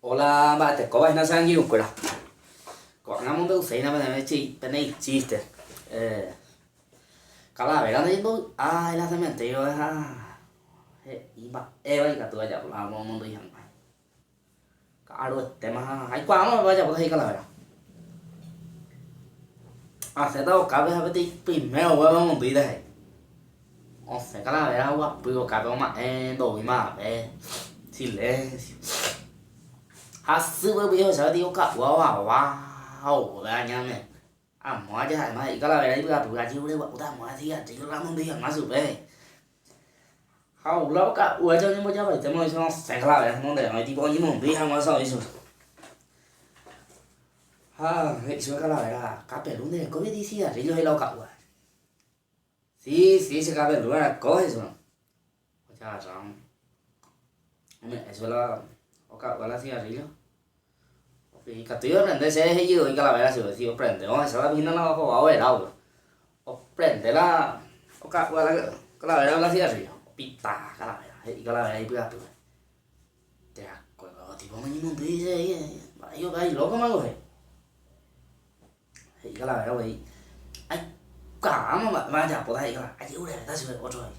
Hola, mba'etekóva hína che angirũkuéra. Ko'ág̃a amombe'uséina peẽme peteĩ chiste. Calavera ndaje ndovy'ái la cementerio ha he'i mba'éva ikatu ajapo la omondýi hag̃ua. Ka'aruetéma ha aikuaáma mba'épa ajapóta he'i Calavera. Asẽta okápe ha peteĩ primero oguéva omondýita he'i. Osẽ Calavera oguapy okápe oma'ẽ ndoúi mavave. Silencio. Hasýpe upéi ohecha peteĩ oka'úva ovava oúva añáme. Amo aja ha'éma he'i Calavera ipy'apýpe ajeruregua'úta amo cigarrillo la amondýi hag̃ua chupe he'i. Ha ou la oka'u aja oñembojavaitéma oĩ chupe osẽ Calavera henonderã oĩ tipo oñemondýi hag̃ua oĩ chupe. Ha he'i chupe Calavera, Kaperu nde reko peteĩ cigarrillo he'i la oka'úva. Si, si, che kaperu areko he'i chupe. Ojagarra ome'ẽ chupe la oka'úva la cigarrillo. Ikatúi oprende che he'i voi Calavera chupe, si oprende ohecháva hína la hova overa upe. Oprende la oka'úva la Calavera la cigarrillo, opita Calavera, he'i Calavera ipy'apýpe. Terakuéva tipo oñemondýi che he'i, mba'éiko upéva ilókomako he'i. He'i Calavera guei, Aikuaáma mba'épa ajapóta he'i Calavera, ajerurevéta chupe ótro he'i.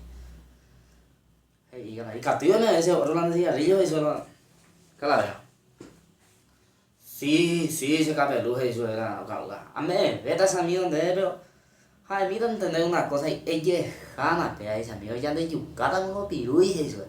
He'i Calavera, ikatúi ome'ẽ che ótro la nde cigarrillo he'i chupe la Calavera. Si, si che kapelu he'i chupe la oka'úva. Ame'ẽvéta che amigo ndéve pero ha'emíta ontende una cosa he'i, ejehána péa he'i che amigo, ñandejukáta niko pirúi he'i chupe.